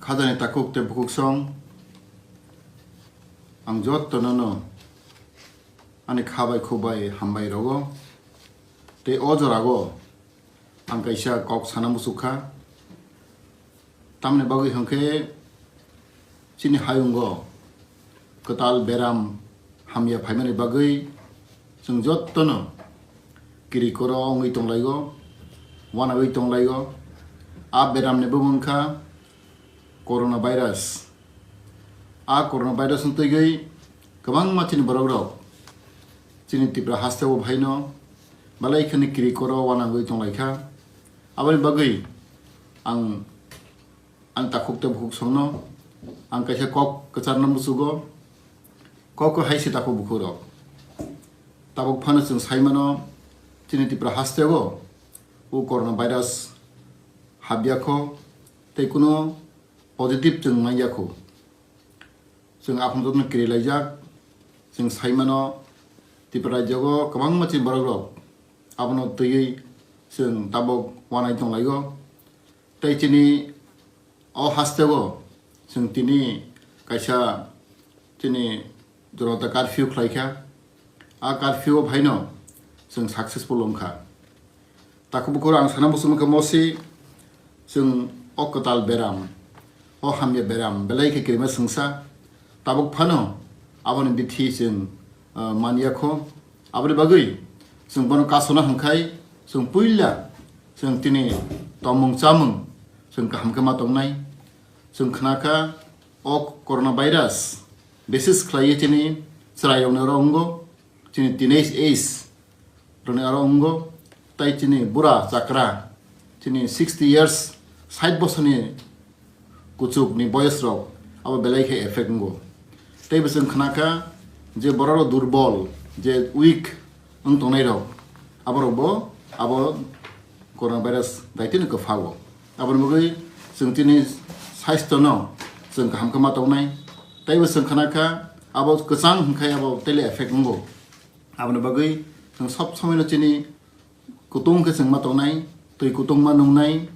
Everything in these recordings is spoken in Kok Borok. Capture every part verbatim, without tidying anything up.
Khajani takhuk tei bukhuk song, ang jottono no ani kha bai khuk bai hambai rogo. Tei o jorago ang kaisa kok sana muchuk kha. Tamni bagwi hwnkhe chini hayungo kwtal beram hamya phaimani bagwi chwng jottono kiri koro wngwi tonglaio, uanagwi tonglaio. A beramni bumung kha corona virus. A corona virus wng twiwi kwbangma chini borok rok chini Tripura hasteo phaino belai kheno kiri koro uanagwi tonglaikha. Aboni bagwi ang, ang takhuk tei bukhuk songno ang kaisa kok kwcharna muchugo. Kok hai se takhuk bukhuk rok. Tabuk phano chwng sai mano chini Tripura hasteo o corona virus habya kho tei kuno positive chwng manya kho. Chwng aphano jotono kiri laijak. Chwng sai mano Tripura rajyogo kwbangma chini borok rok abono twiwi chwng tabuk uanai tonglaio. Tei chini o hasteo chwng tini kaisa chini Janata curfew khlaikha. A curfew o phaino chwng successful wngkha. Takhuk bukhuk ang sana muchung kha mosi chwng o kwtal beram, o hamya beram belai khe kirima swngsa. Tabuk phano aboni bithi chwng, ah, manya kho. Aboni bagwi chwng bono kasona hwnkhai chwng puila chwng tini tongmung chamung chwng kaham khe ma tongnai. Chwng khna kha o corona virus bises khlaiwi chini chwrairokni oro wngo, chini teenage age rokni oro wngo, tei chini bura chakra, chini sixty years, sait bosorni kuchukni boyos rok abo belai khe effect wngo. Tei bo chwng khna kha je borok rok durbol, je weak wng tongnai rok, aborok bo abo corona virus daitino kwphago. Aboni bagwi chwng chini saistono chwng kaham khe ma tongnai. Tei bo chwng khna kha abo kwchang hwnkhai abo tele effect wngo. Aboni bagwi chwng sob somoino chini kutung khe chwng ma tongnai, twi kutung ma nungnai,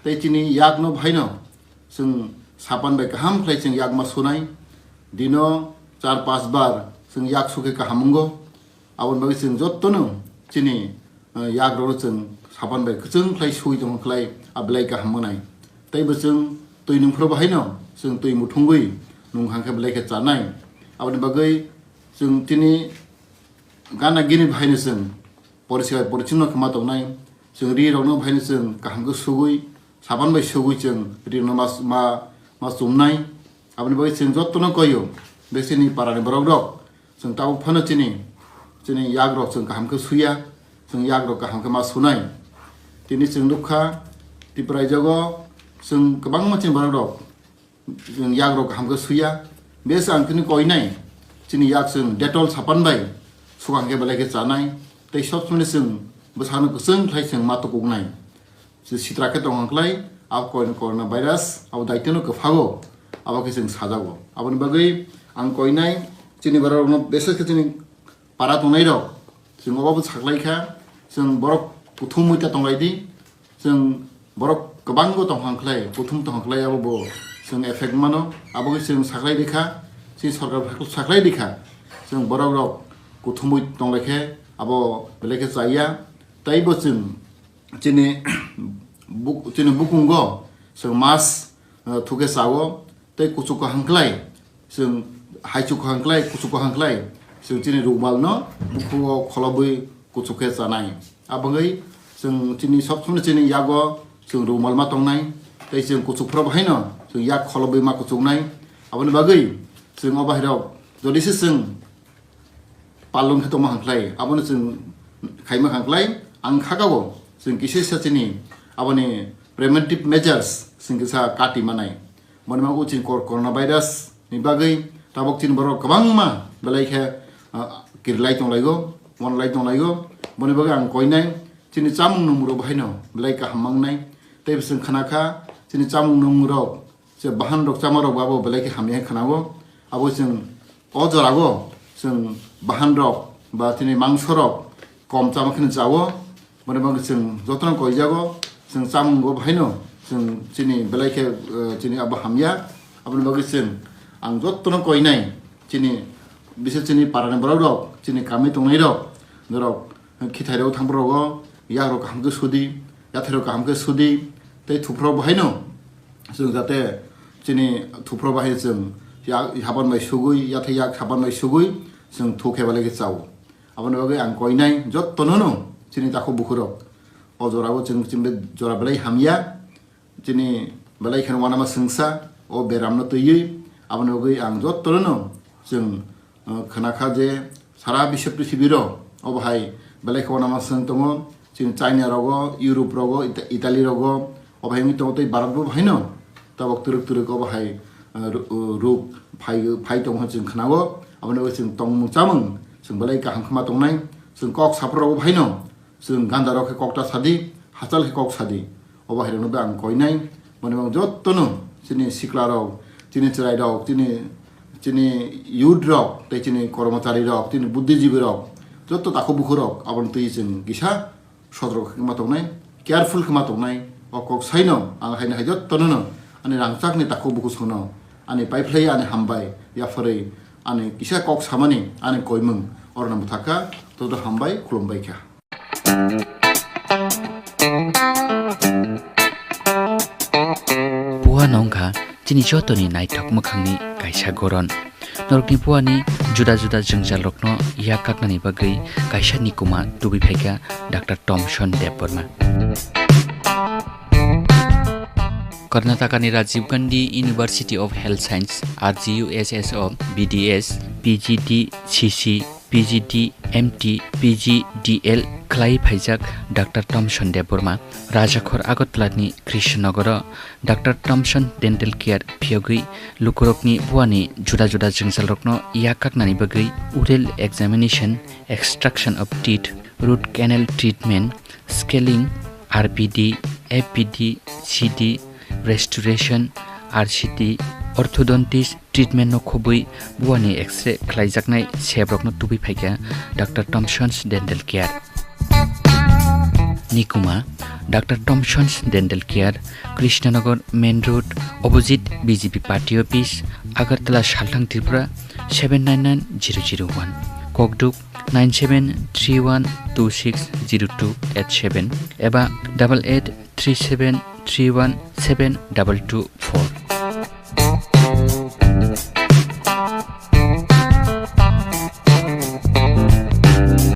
tei chini yakno bahaino chwng sapan bai kaham khlai chwng yak ma sunai. Dino char panch bar chwng yak sukhe kaham wngo. Aboni bagwi chwng jottono chini, eh, yakrokno chwng sapan bai kwchwng khlai sui tongkha khlai a belai kaham wngnai. Tei bo chwng twi nungphuru bahaino chwng twi muthungwi nungkha khe belai khe chanai. Aboni bagwi chwng tini gana gini bahaino chwng poriskar porichonno khe ma tongnai. Chwng ri rokno bahaino chwng kaham khe sugwi, sapan bai sugwi chwng ri rokno ma, ma, ma chumnai. Aboni bagwi chwng jottono koyo, bechini parani borok rok, chwng tabuk phano chini, chini yak rok chwng kaham khe suya, chwng yak rok kaham khe ma sunai. Tini chwng nukha, Tripura rajyogo chwng kwbangma chini borok rok, chwng yak rok kaham khe suya. Bes ang tini koinai, chini yak chwng Dettol sapan bai sukang khe belai khe chanai, tei sob somoi chwng bwsakno kwchwng khlai chwng ma tukuknai. Chwng sitra khe tongkha khlai, abo corona, corona virus, abo daitino kwphago, abo khe chwng sajago. Aboni bagwi ang koinai, chini borok rokno, beses khe chini para tongnai rok, chwng obo bo saklai kha, chwng borok kuthumwi ta tonglai di, chwng borok kwbangbo tongkha khlai, kuthum tongkha khlai abo bo chwng effect mano, abo khe chwng saklai rikha, chini sorkar saklai rikha, chwng borok rok kuthumwi tonglai khe abo belai khe chaya, tei bo chwng chini buk-, chini bukungo chwng mas, uh, thukhe chao, tei kuchuk kaham khlai, chwng haichuk kaham khlai, kuchuk kaham khlai, chwng chini rukmal no bukhugo kholobwi kuchuk khe chanai. Abagwi chwng chini sob somoi chini yago chwng rukmal ma tongnai, tei chwng kuchuk phoro bahaino chwng yak kholobwi ma kuchuknai. Aboni bagwi chwng o bahai rok jodi se chwng palung khe tongma hang khlai, abono chwng khaima hang khlai, ang khakao chwng kisa kisa chini aboni preventive measures chwng kisa kati manai. Moni ma uchin kor-, corona virus ni bagwi tabok chini borok kwbangma belai khe, ah, kirilai tonglaio, wanlai tonglaio. Boni bagwi ang koinai chini chamung nungmung rok bahaino belai kaham mangnai. Tei bo chwng khna kha chini chamung nungmung rok je bahan rok chama rok bo abo belai khe hamya khe khna o. Abo chwng o jora o chwng bahan rok ba chini mangso rok kom chama khe cha o. Boni bagwi chwng jotono koi jago, chwng chamung bo bahaino Chwng chini belai khe, eh, chini abo hamya. Aboni bagwi chwng ang jottono koinai, chini, bisi chini parani borok rok, chini kami tongnai rok, norok khithai rok thang borok rok, yak rok kaham khe sudi, yathai rok kaham khe sudi, tei thupro bo haino chwng jate chini thupro bahai chwng ya-, haban bai sugwi, yathai yak haban bai sugwi chwng thuk khe belai khe chao. Aboni bagwi ang koinai jottono no chini takhuk bukhuk rok. O jora o chwng, chwng jora belai hamya. Chini belai kheno uanama swngsa o beramno twiwi. Aboni bagwi ang jottono no chwng, uh, khna kha je sara biswa prithibi rok obo hai belai khe uanama swng tongo. Chini China rogo, Europe rogo, Ita-, Italy rogo, obo hai wngwi tongo tei Bharat bo haino tabok twrwk twrwk obo hai, uh, ru-, uh, ruk phai, phai tongo chwng khna o. Aboni bagwi chwng tongmung chamung chwng belai kaham khma tongnai. Chwng kok saphuru rok bo haino chwng ganda rok khe kok ta sadi, hachal khe kok sadi. Obo hai rokno bo ang koinai. Mane bang jottono chini sikla rok, chini chwrai rok, chini, chini youth rok, tei chini kormochari rok, chini buddhijibi rok, jotto takhuk bukhuk rok aboni twi chwng kisa sotorko khe ma tongnai, careful khe ma tongnai. O kok saino ang haino hai jottono no ani rangchakni takhuk bukhuk songno ani paiphlai ani hambai yapharwi ani kisa kok samani ani koimung orno bwthakha. Todo hambai khulumbai kha. Puano wngkha chini jotoni naithok mwkhangni kaisa goron. Norokni puani juda juda jwngjalrokno yak kaknani bagwi kaisa nikuma tubui phaikha Doctor Thomson Debbarma. Karnatakani Rajiv Gandhi University of Health Science, R G U S S o B D S, P G D C C, P G D M T, P G D L khlai phaijak Doctor Thomson Debbarma Rajakhor Agartalani Krishnanogoro Doctor Thomson Dental Care phiyogwi lukurokni buani juda juda jwngjalrokno yak kaknani bagwi oral examination, extraction of teeth, root canal treatment, scaling, R P D, F P D, C D, restoration, R C T, orthodontist treatment no khobwi buani X-ray khlaijaknai sebrokno tubui phaikha Doctor Thomson's Dental Care. Nikuma, Doctor Thomson's Dental Care, Krishnanagar Main Road, opposite B J P Party Office, Agartala, Salthang, Tripura, seven nine nine zero zero one. Kokduk, nine seven three one two six zero two eight seven eba double eight three seven three one seven double two four.